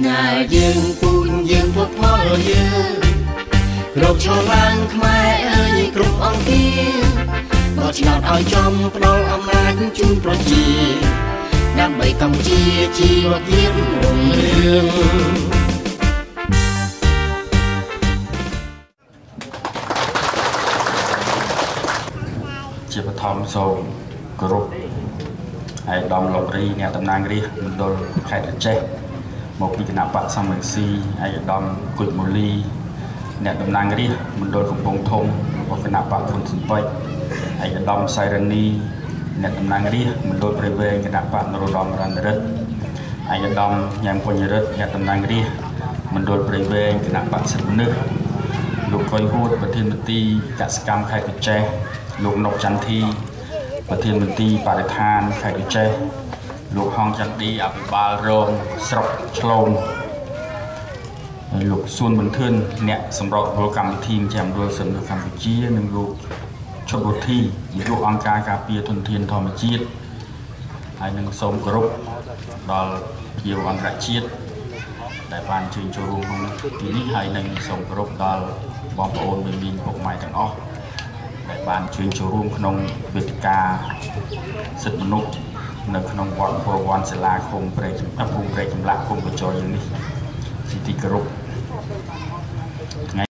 ស្នេហ៍យើងពូជយើងពុទ្ធផលយើងក្រោកឈរឡើងខ្មែរអើយគ្រប់អង្គាបោះឆ្នោតឲ្យចំផ្ដល់អំណាចជូនប្រជាដើម្បីកម្ពុជាជីវភាពរុងរឿង។ ជាបឋមសូមគោរពឯកឧត្តមលោករីអ្នកតំណាងរាស្ត្រមណ្ឌលខេត្តក្រចេះមកពីគណៈបកសំរងស៊ី ឯកឧត្តមគុជមូលីអ្នកតំណាងរាស្ត្រមណ្ឌលកំពង់ធំរបស់គណៈបកហ៊ុនស៊ិនប៉ិច ឯកឧត្តមសៃរនីអ្នកតំណាងរាស្ត្រមណ្ឌលព្រៃវែងគណៈបកនរោត្តមរណរដ្ឋ ឯកឧត្តមញ៉ែមពុញរិទ្ធអ្នកតំណាងរាស្ត្រមណ្ឌលព្រៃវែងគណៈបកសិទ្ធិមនុស្ស លោកកុយហួតប្រធានមន្ទីរកសិកម្មខេត្តក្រចេះ លោកនុកចន្ទធីប្រធានមន្ទីរបរិស្ថានខេត្តក្រចេះ លោកហងចន្ទឌីអភិបាលរងស្រុកឆ្លង លោកសួនបន្ទឿនអ្នកសម្របសម្រួលកម្មវិធីមជ្ឈមណ្ឌលសិទ្ធិមនុស្សកម្ពុជា និងលោកឈុតវុធីនាយកអង្គការការពារធនធានធម្មជាតិ ហើយនឹងសូមគោរពដល់ភ្ញៀវអន្តរជាតិដែលបានជើញចូលរួមក្នុងទីនេះ ហើយនឹងសូមគោរពដល់បងប្អូនមីមីងពុកម៉ែទាំងអស់ដែលបានជើញចូលរួមក្នុងវេទិកាសិទ្ធិមនុស្សនៅក្នុងវត្តពលវ័នសាលាឃុំព្រែកភូមិព្រែកចម្លាក់ឃុំកញ្ចរយើងនេះ។ ជាទីគោរព